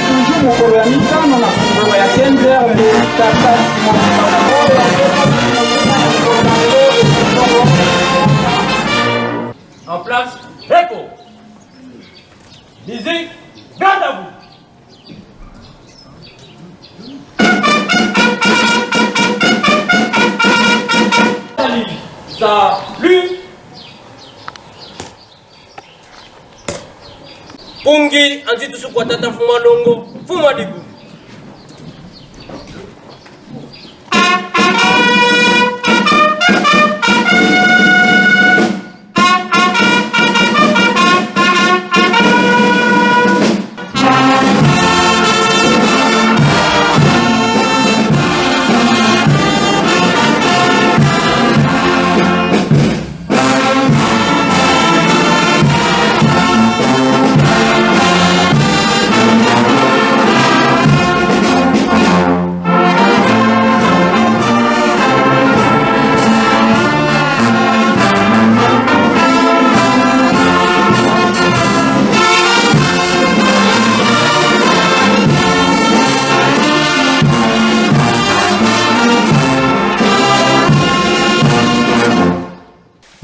Toujours mokolo ya mitano na ngonga ya 15 heures nde tata En place, repos. Musique, garde à vous. Salut. Pungi anzi tusukwa tata mfuma longo mfuma digu.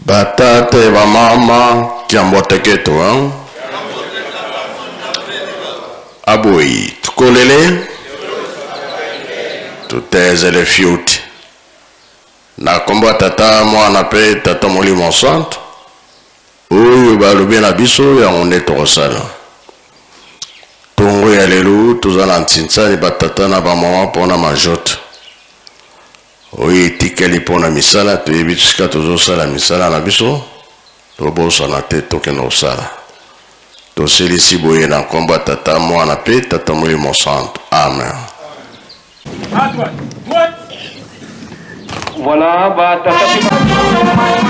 Batate bamama kiamboteketo hein? Aboyi tukolele tutezele fiuti na kombo ya tata mwana mpe tata molimo santo oyo balobi na biso yango nde tokosala tongo ya lelo toza na ntinsani batata na bamama mpona majote Oyo etikali mpo na misala, toyebi esika tozosala misala na biso, tobosana te tokende kosala. Tosilisi boye na nkombo ya Tata, Mwana mpe Tata Molimo Santu. Amen. À droite, droite. Voilà, ba tata pe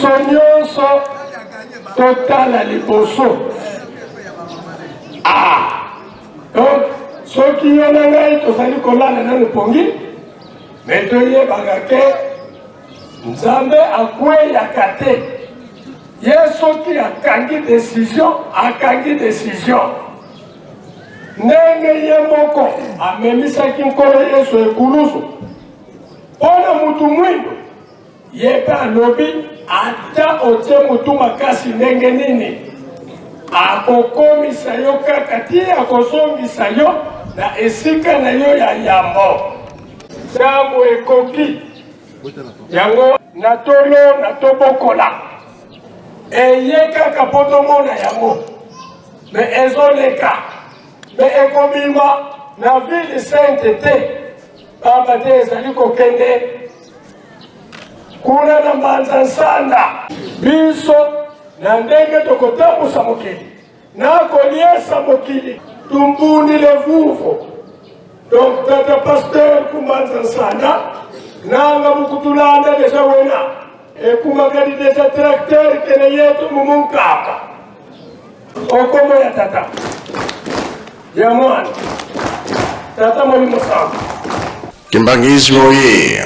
Biso nyonso totala liboso. Ah! Donc soki yo na ngai tozali kolala nanu pongi, me toyebaka ke Nzambe akweyaka te. Ye soki akangi decision, akangi decision. Ndenge ye moko amemisaki Nkolo Yesu ekulusu mpo na mutu mwindo, ye mpe alobi ata otie mutu makasi ndenge nini, akokomisa yo kaka ti akozongisa yo na esika na yo ya yambo. Ntango ekoki yango na tolona tobokola eye kaka mpo tomona yango me ezoleka me ekobima na ville sainte te pamba te ezali kokende kuna na mbanza nsanda biso na ndenge tokotambusa mokili na koliesa mokili tumbuni levuvo donc tata pasteur kumbanza nsanda nanga mukutulanda deja wena ekumakadi deja tracteur kene yetu mumunkapa okomo ya tata ya mwana tata molimo santu. Kimbanguisme oye!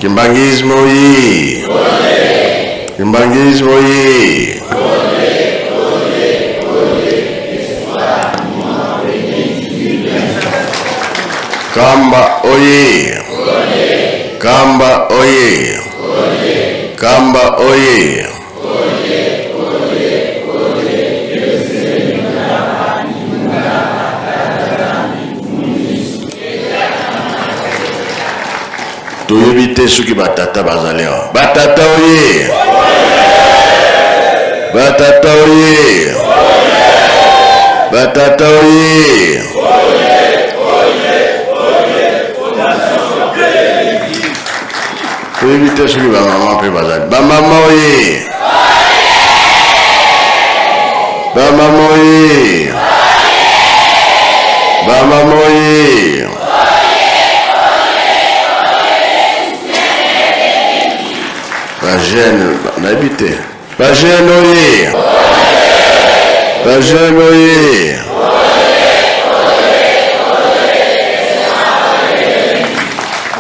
Kimbanguisme oye! Kimbanguisme oye! Kamba oye! Kamba oye! Kamba oye! Toyebi te soki batata bazali awa. Batata oye! Batata oye! Batata oye! Toyebi te soki bamama mpe bazali. Bamama oye! Bamama oye! Bamama oye! Ba jeune nayebi te. Ba jeune oye! Ba jeune oye!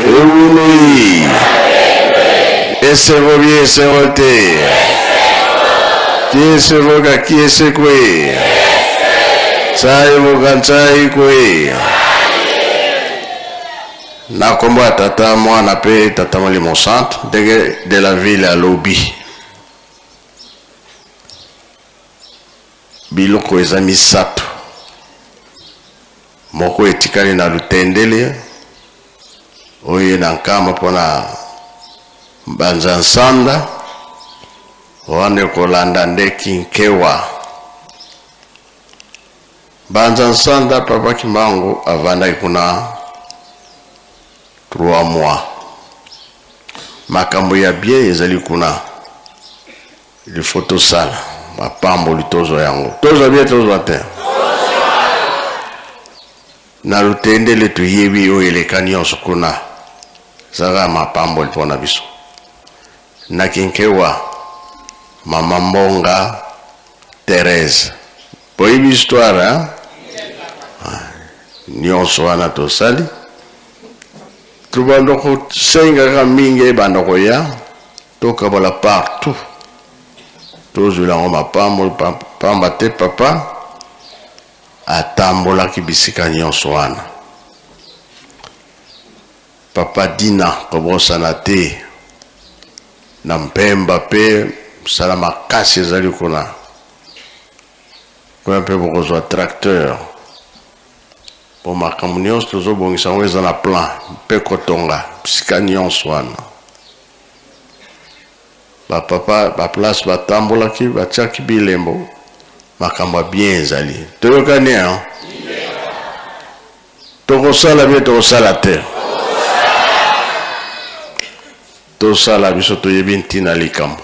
Ewului! Esengo bi esengo te! Kiesevoka kiesekwe! Tsaivoka ntsai kwe! Na nkombo ya Tata, Mwana mpe Tata Molimo Santu, ndenge de la ville alobi. Biloko eza misato, moko etikali na Lutendele, oyo na Nkamba mpo na Mbanza Nsanda, wana ekolanda nde Kinkewa. Mbanza Nsanda, Papa Kimbangu avandaki kuna 3 mois. Makambo ya bien ezali kuna. Il faut tosala mapamboli tozwa yango. Tozwa bien tozwa te. Na Lutendele toyebi oyo eleka nyonso kuna. Ezalaka mapamboli mpo na biso. Na Kinkewa, Mama Mbonga Therèse. Boyebi histoire hein? Nyonso wana tosali. Tobanda kosenga kaka mingi ebanda koya. Tokabola partout tozwela yango mapamboli pamba te papa atambolaki bisika nyonso wana. Papa Dina kobosana te na Mpemba pe mosala makasi ezali kuna, kuna pe bokozwa tracteur po makambo nyonso tozobongisa yango eza na plan pe kotonga bisika nyonso wana. Ba papa ba place batambolaki batiaki bilembo makambo ya bien ezali toyokani hein? Tokosala bien tokosala te tosala biso toyebi ntina likambo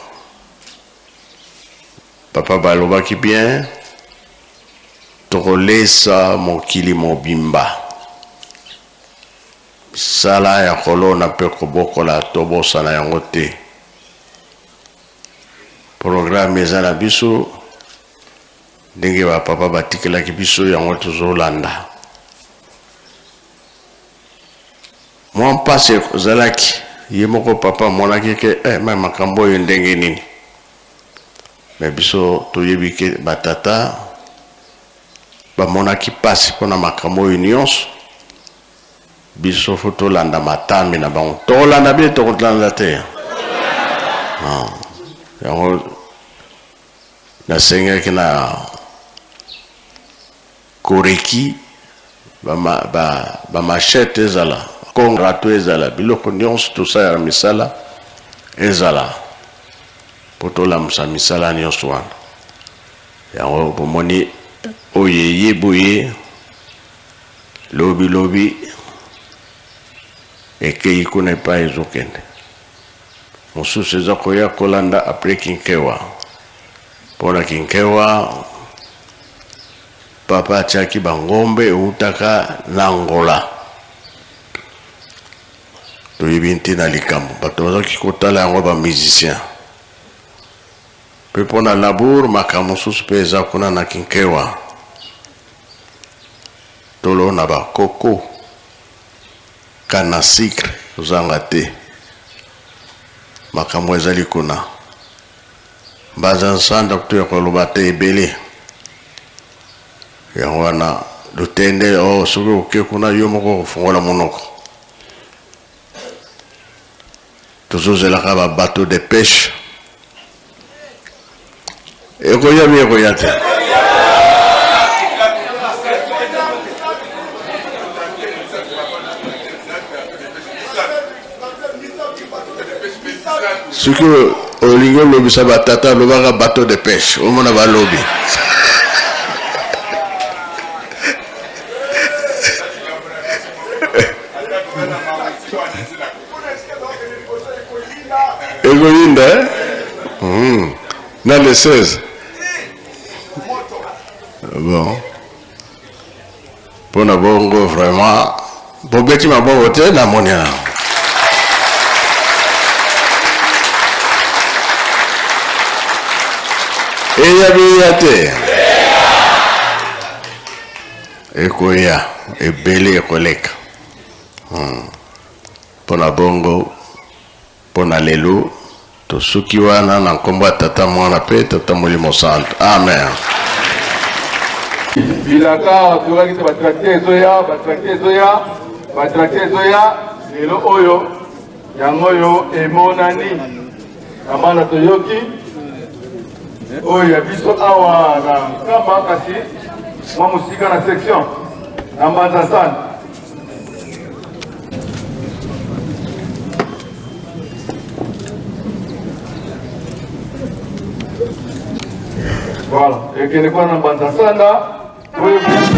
papa balobaki bien tokolesa mokili mobimba Misala ya kolona mpe kobokola tobosana yango te. Programme eza na biso ndenge ba papa batikelaki biso yango tozolanda. Mwa mpasi ezalaki ye moko papa amonaki ke eh, me makambo oyo ndenge nini? Me biso toyebi ke batata bamonaki mpasi mpo na makambo oyo nyonso. Biso fo tolanda matambe na bango. Tokolanda bino, tokolanda te. Ah. Yango nasengaki na koreki bamachete ba, ba ezala kongrato ezala biloko nyonso tosalaka misala ezala mpo tolamusa misala nyonso wana. Yango bomoni oyo eye boye Lobi lobi ekeyi kuna epai ezokende. Mosusu eza koya kolanda après Kinkewa. Mpo na Kinkewa, papa atiaki bangombe eutaka na Angola. Toyebi ntina likambo bato bazalaki kotala yango ba musiciens. Mpe mpo na labour makambo mosusu mpe eza kuna na Kinkewa. Tolona ba koko, canne à sucre kozanga te. Makambo ezali kuna. Mbanza nsanda kutu ya koloba te ebele. Yango wana lutende oh, soki oke kuna yo moko okofungola monoko. Tozozelaka ba bateau de pêche ekoya bi ekoya te. Soki olingi olobisa batata lobaka bateau de pêche omona balobi. Ekoyinda eh? Mm. Na le 16. Bon. Pona bongo vraiment bobeti maboko te namoni yango. Eya beya te. Ekoya ebele ekoleka. Mpo na bongo, mpo na lelo, tosuki wana na nkombo ya Tata, Mwana mpe Tata Molimo Santu. Amen. Bilaka toyokaki te batracteur ezoya, batracteur ezoya, batracteur ezoya. Lelo oyo yango oyo emonani na bana toyoki oyo ya biso awa na Nkamba, kasi mwa mosika na section na Mbanza Nsanda. Voilà, ekende kuna na Mbanza Nsanda oyo ekolanda.